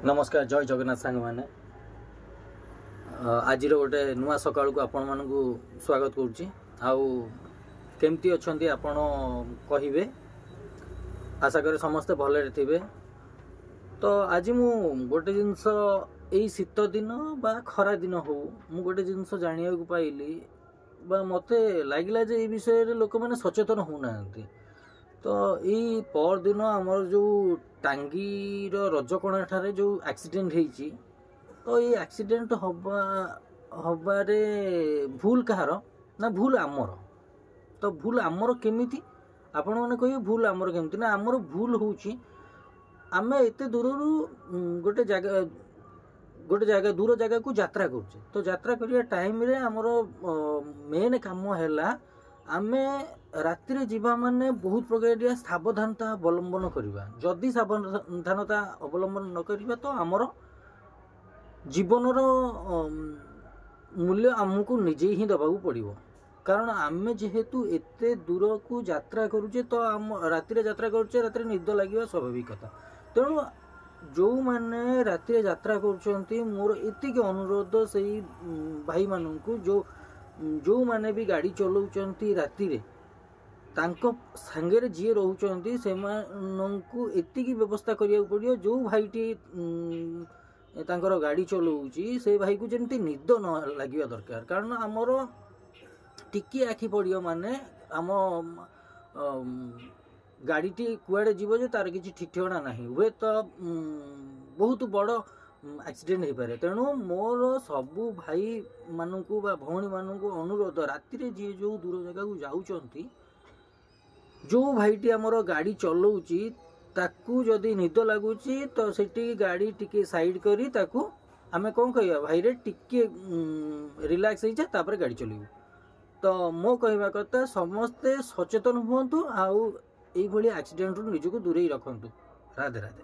ନମସ୍କାର, ଜୟ ଜଗନ୍ନାଥ ସାଙ୍ଗମାନେ। ଆଜିର ଗୋଟେ ନୂଆ ସକାଳକୁ ଆପଣମାନଙ୍କୁ ସ୍ୱାଗତ କରୁଛି। ଆଉ କେମିତି ଅଛନ୍ତି ଆପଣ କହିବେ? ଆଶା କରେ ସମସ୍ତେ ଭଲରେ ଥିବେ। ତ ଆଜି ମୁଁ ଗୋଟେ ଜିନିଷ, ଏଇ ଶୀତ ଦିନ ବା ଖରା ଦିନ ହଉ, ମୁଁ ଗୋଟେ ଜିନିଷ ଜାଣିବାକୁ ପାଇଲି ବା ମୋତେ ଲାଗିଲା ଯେ ଏଇ ବିଷୟରେ ଲୋକମାନେ ସଚେତନ ହେଉନାହାନ୍ତି। ତ ଏଇ ପରଦିନ ଆମର ଯେଉଁ ଟାଙ୍ଗିର ରଜକଣା ଠାରେ ଯେଉଁ ଆକ୍ସିଡେଣ୍ଟ ହେଇଛି, ତ ଏଇ ଆକ୍ସିଡେଣ୍ଟ ହବାରେ ଭୁଲ କାହାର ନା ଭୁଲ ଆମର। ତ ଭୁଲ ଆମର କେମିତି? ଆପଣମାନେ କହିବେ ଭୁଲ ଆମର କେମିତି? ନା, ଆମର ଭୁଲ ହେଉଛି ଆମେ ଏତେ ଦୂରରୁ ଗୋଟେ ଜାଗା ଦୂର ଜାଗାକୁ ଯାତ୍ରା କରୁଛେ। ତ ଯାତ୍ରା କରିବା ଟାଇମ୍ରେ ଆମର ମେନ୍ କାମ ହେଲା, ଆମେ ରାତିରେ ଯିବା ମାନେ ବହୁତ ପ୍ରକାରିଆ ସାବଧାନତା ଅବଲମ୍ବନ କରିବା। ଯଦି ସାବଧାନତା ଅବଲମ୍ବନ ନ କରିବା, ତ ଆମର ଜୀବନର ମୂଲ୍ୟ ଆମକୁ ନିଜେ ହିଁ ଦେବାକୁ ପଡ଼ିବ। କାରଣ ଆମେ ଯେହେତୁ ଏତେ ଦୂରକୁ ଯାତ୍ରା କରୁଛେ, ତ ଆମ ରାତିରେ ଯାତ୍ରା କରୁଛେ, ରାତିରେ ନିଦ ଲାଗିବା ସ୍ୱାଭାବିକ କଥା। ତେଣୁ ଯେଉଁମାନେ ରାତିରେ ଯାତ୍ରା କରୁଛନ୍ତି, ମୋର ଏତିକି ଅନୁରୋଧ ସେଇ ଭାଇମାନଙ୍କୁ, ଯେଉଁମାନେ ବି ଗାଡ଼ି ଚଲାଉଛନ୍ତି ରାତିରେ, ତାଙ୍କ ସାଙ୍ଗରେ ଯିଏ ରହୁଛନ୍ତି ସେମାନଙ୍କୁ ଏତିକି ବ୍ୟବସ୍ଥା କରିବାକୁ ପଡ଼ିବ, ଯେଉଁ ଭାଇଟି ତାଙ୍କର ଗାଡ଼ି ଚଲାଉଛି ସେ ଭାଇକୁ ଯେମିତି ନିଦ ନ ଲାଗିବା ଦରକାର। କାରଣ ଆମର ଟିକିଏ ଆଖି ପଡ଼ିବ ମାନେ ଆମ ଗାଡ଼ିଟି କୁଆଡ଼େ ଯିବ ଯେ ତାର କିଛି ଠିକ୍ ଠିକଣା ନାହିଁ। ହୁଏତ ବହୁତ ବଡ଼ ଆକ୍ସିଡେଣ୍ଟ ହେଇପାରେ। ତେଣୁ ମୋର ସବୁ ଭାଇମାନଙ୍କୁ ବା ଭଉଣୀମାନଙ୍କୁ ଅନୁରୋଧ, ରାତିରେ ଯିଏ ଯେଉଁ ଦୂର ଜାଗାକୁ ଯାଉଛନ୍ତି, ଯେଉଁ ଭାଇଟି ଆମର ଗାଡ଼ି ଚଲାଉଛି ତାକୁ ଯଦି ନିଦ ଲାଗୁଛି, ତ ସେଠି ଗାଡ଼ି ଟିକେ ସାଇଡ଼୍ କରି ତାକୁ ଆମେ କ'ଣ କହିବା, ଭାଇରେ ଟିକେ ରିଲାକ୍ସ ହେଇଯା, ତାପରେ ଗାଡ଼ି ଚଲେଇବୁ। ତ ମୋ କହିବା କଥା, ସମସ୍ତେ ସଚେତନ ହୁଅନ୍ତୁ ଆଉ ଏଇଭଳି ଆକ୍ସିଡେଣ୍ଟରୁ ନିଜକୁ ଦୂରେଇ ରଖନ୍ତୁ। ରାଧେ ରାଧେ।